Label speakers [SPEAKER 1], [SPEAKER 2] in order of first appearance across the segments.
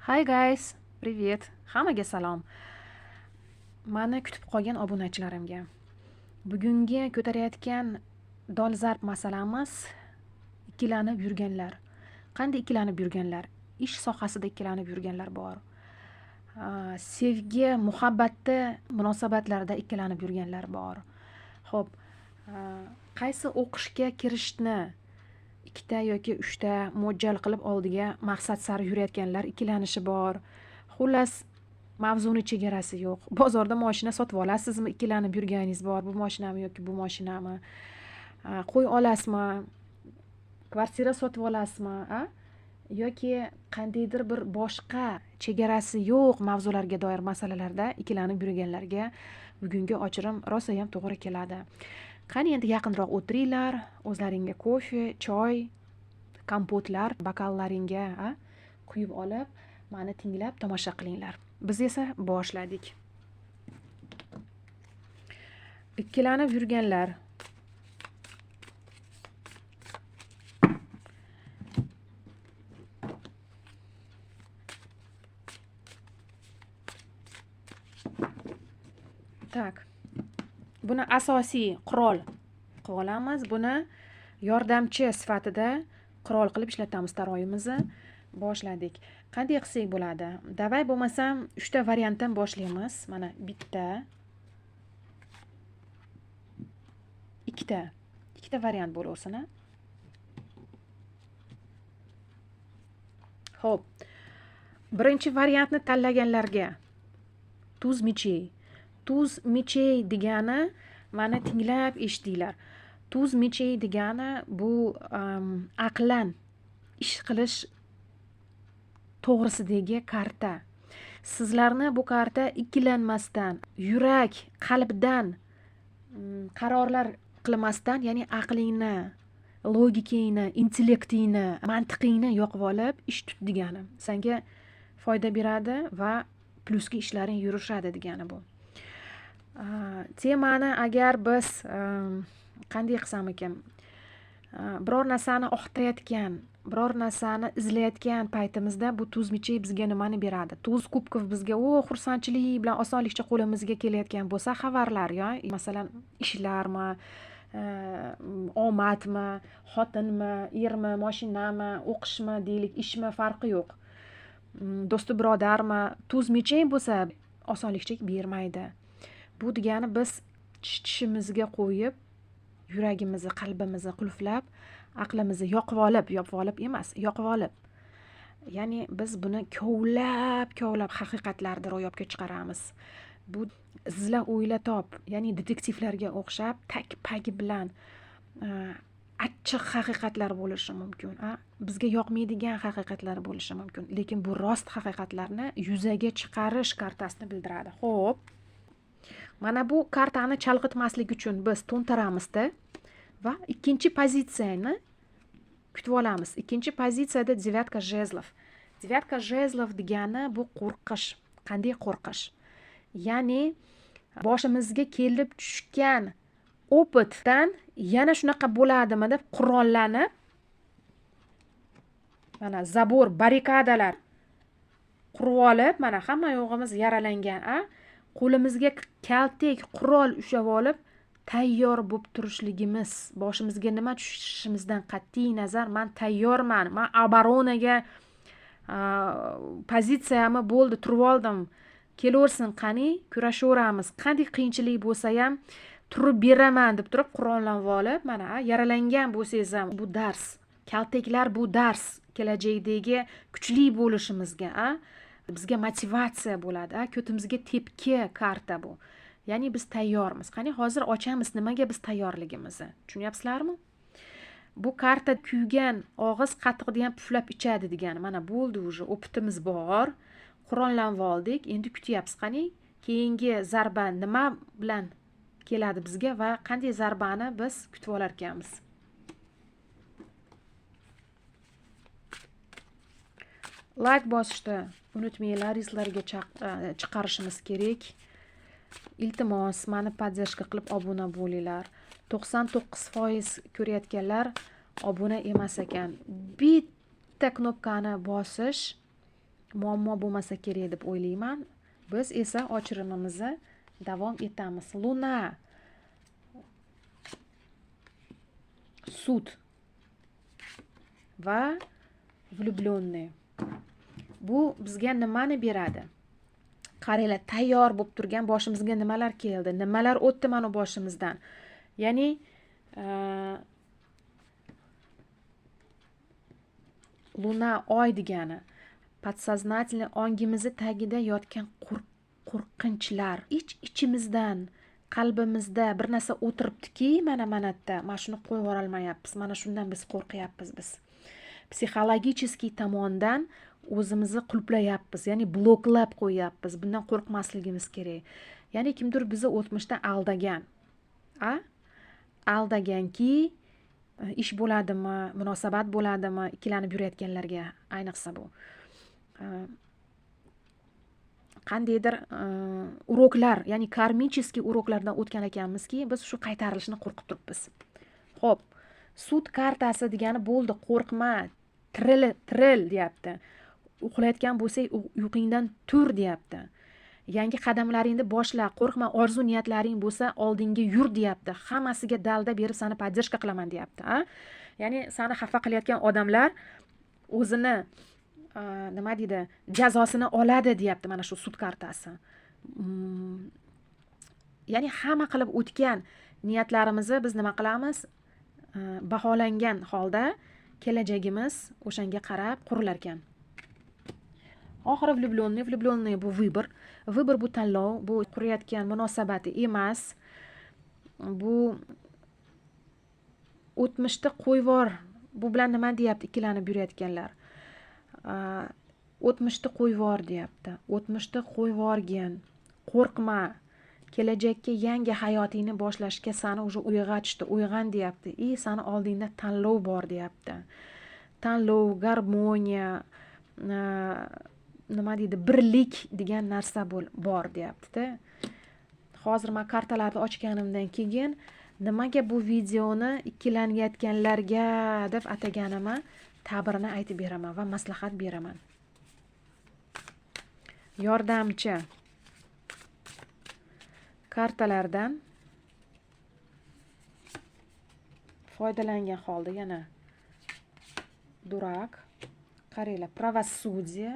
[SPEAKER 1] Hi guys, привет. Hammaga salom. Mani kutib qolgan obunachilarimga. Bugungi ko'tarayotgan dolzarb masalamiz ikkilanib yurganlar. Qanday ikkilanib yurganlar? Ish sohasida ikkilanib yurganlar bor. Sevgi, muhabbatda, munosabatlarda ikkilanib yurganlar bor. Xo'p, qaysi o'qishga kirishni ikkita yoki uchta mo'ljal qilib oldiga maqsad sari yurayotganlar ikkilanishi bor. Xullas, mavzuni chegarasi yo'q. Bozorda mashina sotib olasizmi, ikkilanib yurganingiz bor. Bu mashinami yoki bu mashinami? Qo'y olasizmi? Kvartira sotib olasizmi, a? Yoki qandaydir bir boshqa chegarasi yo'q mavzularga doir masalalarda ikkilanib yurganlarga bugungi ochirim rosayam to'g'ri keladi. Qani endi yaqinroq o'tiringlar, o'zlaringga kofe, choy, kompotlar bokallaringga quyib olib, mani tinglab tomosha qilinglar. Biz esa boshladik. Ikkilanib yurganlar. Tak. Buni asosiy qurol qilib olamiz. Buni yordamchi sifatida qurol qilib ishlatamiz taroyimizni. Boshladik. Qanday qilsak bo'ladi? Davay bo'lmasam 3 ta variantdan boshlaymiz. Mana bitta, ikkita. Ikkita variant bo'laversin, a? Xo'p. Birinchi variantni tanlaganlarga tuz mechey. Tuz mechey degani mana tinglab eshitinglar. Tuz mechey degani bu aqlan ish qilish to'g'risidagi karta. Sizlarni bu karta ikkilanmasdan, yurak, qalbdan qarorlar qilmasdan, ya'ni aqlingni, logikangni, intellektingni, mantiqingni yoqib olib ish tut degani. Senga foyda beradi va plyusga ishlaring yurishadi degani bu. Temani agar biz qanday qilsam ekan, biror narsani oqtirayotgan, biror narsani izlayotgan paytimizda bu tuz mechey bizga nimani beradi? Tuz kubkov bizga xursandchilik bilan osonlikcha qo'limizga kelayotgan bo'lsa xabarlar, yo masalan ishlarmi, omadmi, xotinmi, ermi, mashinami, o'qishmi deylik, ishmi, farqi yo'q. Do'sti birodarmi, tuz mechey bo'lsa osonlikcha bermaydi. Bu degani biz tishimizga qo'yib, yuragimizni, qalbimizni qulflab, aqlimizni yoqib olib, yopib olib emas, yoqib olib. Ya'ni biz buni kovlab-kovlab haqiqatlarni ro'yobga chiqaramiz. Bu izla o'yla top, ya'ni detektivlarga o'xshab tak-pagi bilan achchiq haqiqatlar bo'lishi mumkin, a? Bizga yoqmaydigan haqiqatlar bo'lishi mumkin, lekin bu rost haqiqatlarni yuzaga chiqarish kartasini bildiradi. Xo'p. Mana bu kartani chalg'itmaslik uchun biz to'ntaramizda va ikkinchi pozitsiyani kutib olamiz. Ikkinchi pozitsiyada девятка жезлов. Девятка жезлов degani bu qo'rqish. Qanday qo'rqish? Ya'ni boshimizga kelib tushgan opitdan yana shunaqa bo'ladimi deb qurollanib, mana zabor, barrikadalar qurib olib, mana hamma yo'g'imiz yaralangan, a? Qo'limizga kaltak qurol ushlab olib tayyor bo'lib turishligimiz, boshimizga nima tushishimizdan qat'iy nazar men tayyorman, men oboronaga pozitsiyamni bo'ldi, turib oldim, kelaversin, qani kurashaveramiz, qanday qiyinchilik bo'lsa ham turib beraman deb turib qurollanib olib, mana yaralangan bo'lsangiz ham bu dars, kaltaklar bu dars kelajakdagi kuchli bo'lishimizga, a? Bizga motivatsiya bo'ladi, a? Ko'timizga tepki karta bu. Ya'ni biz tayyormiz. Qani hozir ochamiz nimaga biz tayyorligimizni. Tushunyapsizlarmi? Bu karta kuygan og'iz qatiqni ham puflab ichadi degani. Mana bo'ldi уже, opitimiz bor. Qurollanib oldik. Endi kutyapmiz. Qani keyingi zarba nima bilan keladi bizga va qanday zarbani biz kutib olar ekanmiz? Like bosishni unutmanglar, reelslarga chiqarishimiz kerak. Iltimos, meni podдержка qilib obuna bo'linglar. 99% ko'rayotganlar obuna emas ekan. Bitta knopkani bosish Muammo bo'lmasa kerak deb o'ylayman. Biz esa ochirimimizni davom etamiz. Луна, sud va влюбленные. Bu bizga nimani beradi? Qaranglar, tayyor bo'lib turgan boshimizga nimalar keldi, nimalar o'tdi mana boshimizdan. Ya'ni Луна oy degani подсознательный ongimizni tagida yotgan qo'rqinchlar, ich ichimizdan, qalbimizda bir narsa o'tiribdiki, mana yerda mana shuni qo'yib yuborolmayapmiz, mana shundan biz qo'rqyapmiz biz. Psixologический tomondan o'zimizni qulflayapmiz, ya'ni bloklab qo'yyapmiz. Bundan qo'rqmasligimiz kerak. Ya'ni kimdir bizni o'tmishda aldagan. Aldaganki, ish bo'ladimi, munosabat bo'ladimi, ikkilanib yurayotganlarga ayniqsa bu. Qandaydir урок lar, ya'ni кармический урок lardan o'tgan ekanmizki, biz shu qaytarilishini qo'rqib turibmiz. Xo'p, sud kartasi degani bo'ldi, qo'rqma, tiril, tiril deyapti. Uxlayotgan bo'lsang, uyqungdan tur deyapti. Yangi qadamlaringni boshla, qo'rqma, orzu niyatlaring bo'lsa, oldinga yur deyapti. Hammasiga dalda berib seni поддержка qilaman deyapti, a? Ya'ni seni xafa qilayotgan odamlar o'zini nima deydi, jazosini oladi deyapti mana shu sud kartasi. Ya'ni hamma qilib o'tgan niyatlarimizni biz nima qilamiz? Baholangan holda kelajagimiz o'shanga qarab qurilar ekan. Oxiri влюбленный, влюбленный bu выбор. Выбор bu tanlov, bu qurayotgan munosabati emas. Bu o'tmishda qo'yvor. Bu bilan nima deyapti ikkilanib yurayotganlar? O'tmishda qo'yvor deyapti. O'tmishda qo'yvorgin. Qo'rqma. Kelajakka yangi hayotingni boshlashga sani уже uyg'otishdi, uyg'on deyapti. И sani oldingda tanlov bor deyapti. Tanlov, garmoniya, nima deydi, birlik degan narsa bor deyapti-da. Hozir men kartalarni ochganimdan keyin nimaga bu videoni ikkilanayotganlarga deb ataganimni ta'birini aytib beraman va maslahat beraman. Yordamchi kartalardan foydalangan holda yana дурак, qaranglar, правосудие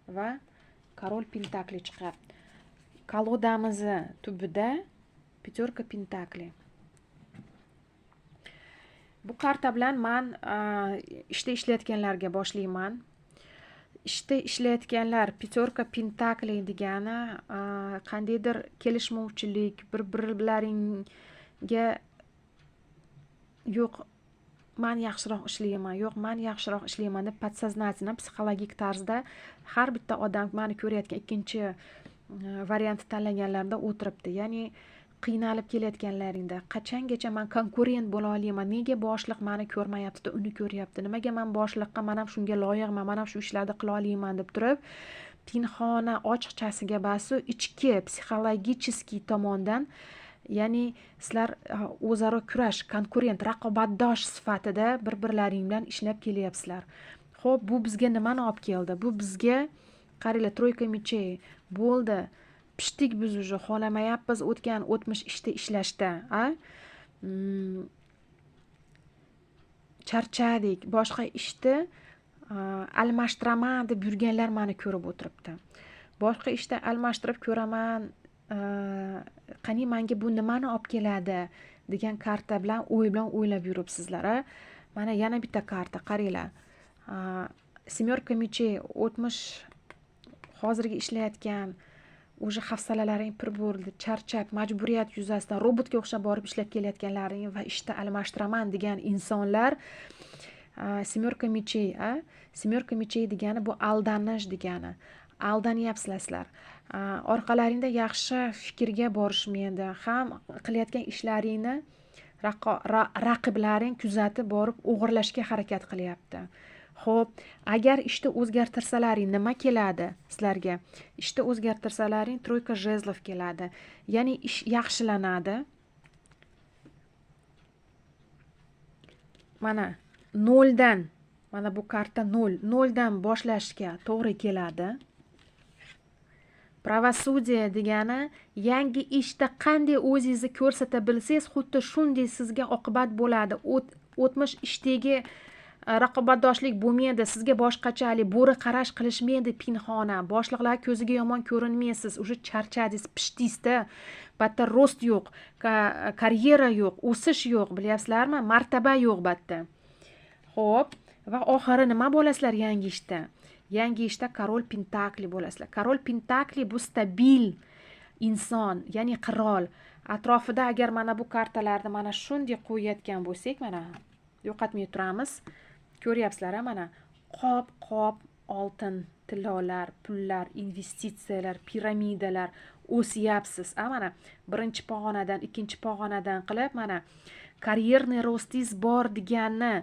[SPEAKER 1] va король пентакли chiqyapti. Колода mizni tubida пятерка пентакли. Bu karta bilan man ishda ishlayotganlarga boshlayman. Ishda ishlayotganlar пятерка пентакли degani qandaydir kelishmovchilik, bir-birlaringga yo'q man yaxshiroq ishlayman, yo'q man yaxshiroq ishlayman deb подсознательно, psixologik tarzda har bitta odam mani ko'rayotgan ikkinchi variantni tanlaganlarda o'tiribdi. Ya'ni qiynalib kelayotganlaringda qachongacha man konkurent bo'la olaman, nega boshliq mani ko'rmayapti-da uni ko'ryapti, nimaga man boshliqqa, man ham shunga loyiqman, man ham shu ishlarni qila olaman deb turib pinhona ochiqchasiga basu ichki psixologический tomondan, ya'ni sizlar o'zaro kurash, konkurent, raqobatdosh sifatida bir-birlaring bilan ishlab kelyapsizlar. Xo'p, bu bizga nimani olib keldi? Bu bizga, qaranglar, тройка мечей bo'ldi. Pishdik biz уже, xohlamayapmiz o'tgan o'tmish ishda ishlashda, a? Charchadik, boshqa ishni almashtiraman deb yurganlar mani ko'rib o'tiribdi. Boshqa ishda almashtirib ko'raman, qani menga bu nimani olib keladi degan karta bilan o'y bilan o'ylab yuribsizlar, a? Mana yana bitta karta, qaranglar. Семерка мечей, o'tmish hozirgi ishlayotgan уже hafsalalaring pir bo'ldi, charchab, majburiyat yuzasidan robotga o'xshab borib ishlab kelayotganlaring va ishda almashtiraman degan insonlar, семерка мечей, a? Семерка мечей degani bu aldanish degani. Aldanyapsizlar sizlar. Orqalaringda yaxshi fikrga borishmaydi. Ham qilayotgan ishlaringni raqiblaring kuzatib borib o'g'irlashga harakat qilyapti. Xo'p, agar ishni o'zgartirsalaring nima keladi sizlarga? Ishni o'zgartirsalaring тройка жезлов keladi. Ya'ni ish yaxshilanadi. Mana noldan, Mana bu karta 0, 0dan boshlashga to'g'ri keladi. Правосудие degani yangi ishda qanday o'zingizni ko'rsata bilsangiz, xuddi shunday sizga oqibat bo'ladi. O'tmish ishdagi raqobatdoshlik bo'lmaydi, sizga boshqachalik bo'ri qarash qilishmaydi pinhona. Boshliqlar ko'ziga yomon ko'rinmaysiz, уже charchadingiz, pishdingizda. Bitta рост yo'q, karyera yo'q, o'sish yo'q, bilyapsizlarmi? Martaba yo'q bitta. Xo'p, va oxiri nima bo'lasizlar yangi ishda? Yangi ishda король пентаклей bo'lasizlar. Король пентаклей bu stabil inson, ya'ni qirol. Atrofida agar mana bu kartalarni mana shunday qo'yayotgan bo'lsak, mana yo'qotmay turamiz. Ko'ryapsizlar, mana qop-qop oltin, tillolar, pullar, investitsiyalar, piramidalar, o'syapsiz. A mana birinchi pog'onadan, ikkinchi pog'onadan qilib, mana карьерный рост ingiz bor deganni.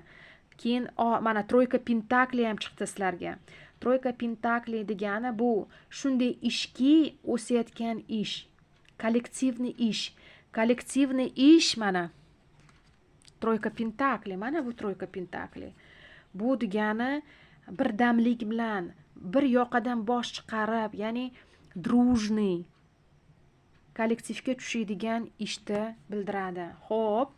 [SPEAKER 1] Keyin mana тройка пентаклей ham chiqdi sizlarga. Тройка пентаклей degani bu shunday ishki, o'sayotgan ish, коллективный ish, коллективный ish. Mana тройка пентаклей, mana bu тройка пентаклей. Bu degani birdamlik bilan bir yoqadan bosh chiqarib, ya'ni дружный kollektivga tushadigan ishni bildiradi. Xo'p,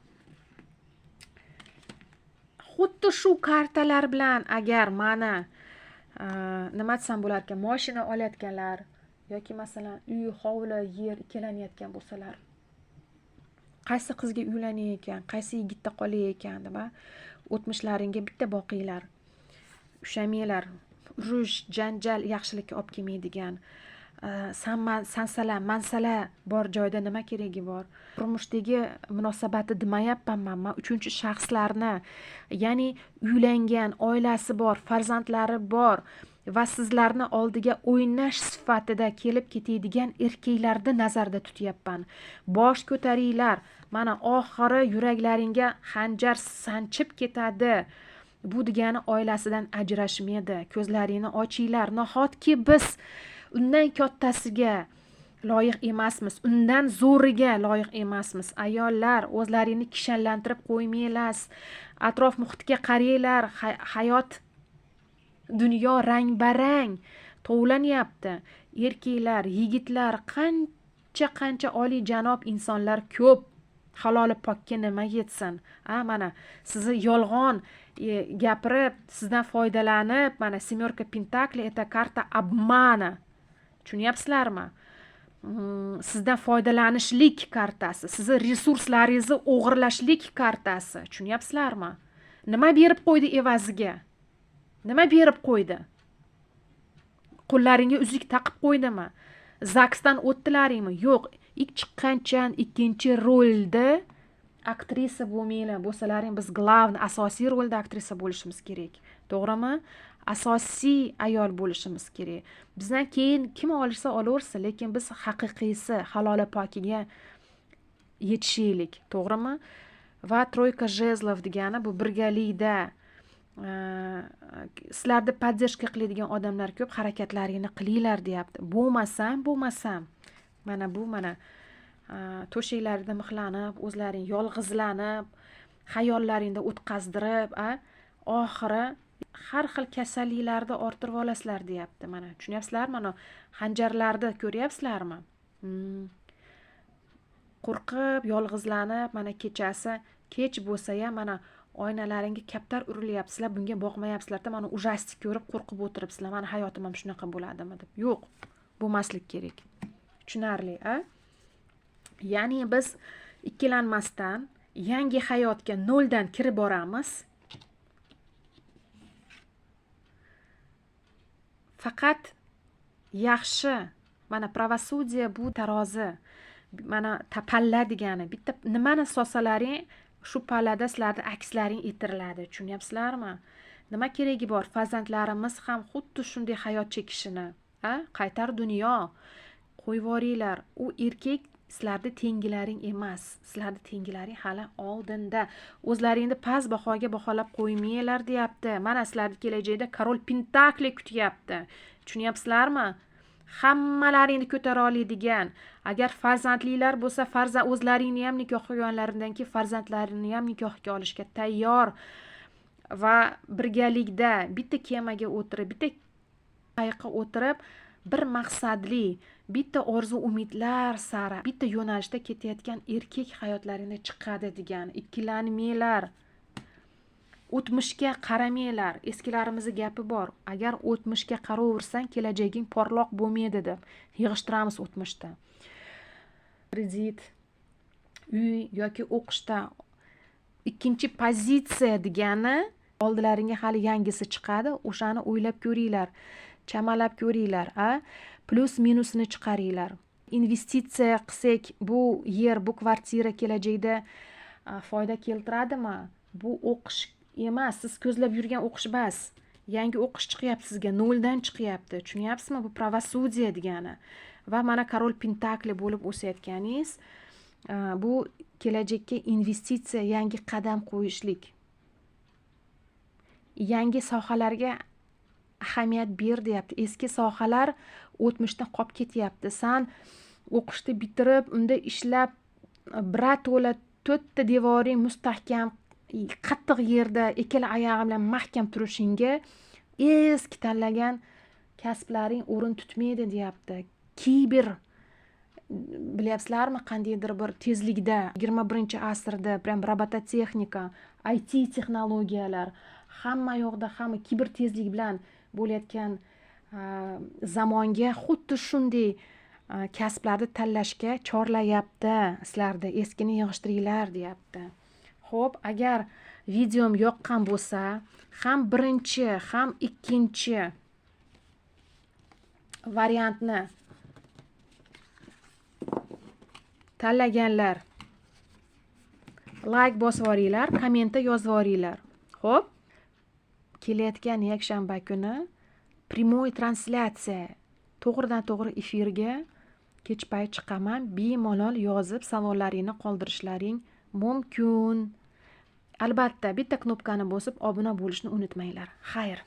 [SPEAKER 1] xuddi shu kartalar bilan agar mana nima desam bo'larkan, moshina olayotganlar yoki masalan uy, hovli, yer ikkilanayotgan bo'lsalar, qaysi qizga uylanay ekan, qaysi yigitda qolay ekan deb o'tmishlaringga bitta boqinglar, ushamanglar. Urush, janjal yaxshilikka olib kelmaydigan, sansala mansala bor joyda nima keragi bor? Turmushdagi munosabatni demayapman man uchinchi shaxslarni, ya'ni uylangan, oilasi bor, farzandlari bor va sizlarni oldiga o'ynash sifatida kelib ketadigan erkaklarni nazarda tutyapman. Bosh ko'taringlar, mana oxiri yuraklaringga xanjar sanchib ketadi. Bu degani oilasidan ajrashmaydi. Ko'zlaringni ochinglar. Nahotki biz undan kattasiga loyiq emasmiz, undan zo'riga loyiq emasmiz? Ayollar, o'zlaringni kishanlantirib qo'ymanglar, atrof muhitga qaranglar. Hayot, dunyo rang barang tovlanyapti. Erkaklar, yigitlar, qancha qancha oliyjanob insonlar ko'p. Haloli pokka nima yetsin? A mana sizni yolg'on gapirib, sizdan foydalanib, mana семерка пентаклей — это карта обмана, tushunyapsizlarmi? Sizdan foydalanishlik kartasi, sizni resurslaringizni o'g'irlashlik kartasi, tushunyapsizlarmi? Nima berib qo'ydi evaziga? Nima berib qo'ydi? Qo'llaringga uzuk taqib qo'ydimi? ZAGSdan o'tdilaringmi? Yo'q. Hech qachon ikkinchi rolda aktrisa bo'lmanglar. Bo'lsalaring, biz главный, asosiy rolda aktrisa bo'lishimiz kerak, to'g'rimi? Asosiy ayol bo'lishimiz kerak. Bizdan keyin kim olishsa olaversin, lekin biz haqiqiysi, haloli pokiga yetishaylik, to'g'rimi? Va тройка жезлов degani bu birgalikda sizlarni поддержка qiladigan odamlar ko'p, harakatlaringni qilinglar deyapti. Bo'lmasam mana bu mana to'shaklarida mixlanib, o'zlaring yolg'izlanib, xayollaringda o'tkazdirib, a oxiri har xil kasalliklarni orttirib olasizlar deyapti. Mana tushunyapsizlarmi? Mana xanjarlarni ko'ryapsizlarmi? Qo'rqib, yolg'izlanib, mana kechasi kech bo'lsa ham mana oynalaringga kaptar urilyapti, sizlar bunga boqmayapsizlarda, mana ужастик ko'rib qo'rqib o'tiribsizlar, mani hayotim ham shunaqa bo'ladimi deb. Yo'q, bo'lmaslik kerak. Tushunarli, a? Ya'ni biz ikkilanmasdan yangi hayotga noldan kirib boramiz. Faqat yaxshi, mana правосудие bu tarozi, mana palla degani, bitta nimani solsalaring, shu pallada sizlarni akslaring itiriladi, tushunyapsizlarmi? Nima keragi bor farzandlarimiz ham xuddi shunday hayot chekishini, a? Qaytar dunyo, qo'yvoringlar. U erkak sizlarni tengilaring emas, sizlarni tengilaring hali oldinda. O'zlaringni past bahoga baholab qo'ymanglar deyapti. Mana sizlarni kelajakda король пентаклей kutyapti, tushunyapsizlarmi? Hammalaringni ko'tara oladigan. Agar farzandlilar bo'lsa, farzand o'zlaringni ham nikoh qilganlaridan keyin farzandlarini ham nikohga olishga tayyor Va birgalikda bitta kemaga o'tirib, bitta qayiqqa o'tirib, bir maqsadli, bitta orzu umidlar sari bitta yo'nalishda ketayotgan erkak hayotlaringda chiqadi degan. Ikkilanmanglar, o'tmishga qaramanglar. Eskilarimizni gapi bor, agar o'tmishga qaraversang, kelajaging porloq bo'lmaydi deb. Yig'ishtiramiz o'tmishda. Kredit, uy yoki o'qishda ikkinchi pozitsiya degani, oldilaringga hali yangisi chiqadi, o'shani o'ylab ko'ringlar, chamalab ko'ringlar, a plyus minusini chiqaringlar. Investitsiya qilsak, bu yer, bu kvartira kelajakda foyda keltiradimi? Bu o'qish emas, siz ko'zlab yurgan o'qish emas, yangi o'qish chiqyapti sizga, noldan chiqyapti, tushunyapsizmi? Bu правосудие degani. Va mana король пентакли bo'lib o'sayotganingiz, bu kelajakka investitsiya, yangi qadam qo'yishlik, yangi sohalarga ahamiyat ber deyapti. Eski sohalar o'tmishda qolib ketyapti. San o'qishni bitirib, unda ishlab, birato'la to'rtta devoring mustahkam, qattiq yerda ikkala oyog'ing bilan mahkam turishingga eski tanlagan kasblaring o'rin tutmaydi deyapti. Kiber, bilyapsizlarmi, qandaydir bir tezlikda 21-asrda прям robototexnika, IT texnologiyalar hamma yoqda, hamma kiber tezlik bilan bo'layotgan zamonga xuddi shunday kasblarni tanlashga chorlayapti sizlarni. Eskini yig'ishtiringlar deyapti. Ho'p, agar videom yoqqan bo'lsa, ham birinchi, ham ikkinchi variantni tanlaganlar layk bosib yuboringlar, kommentda yozib yuboringlar. Ho'p, kelayotgan yakshanba kuni прямой translyatsiya, to'g'ridan to'g'ri efirga kech payt chiqaman. Bemalol yozib, savollaringni qoldirishlaring mumkin. Albatta, bitta knopkani bosib obuna bo'lishni unutmanglar. Xayr.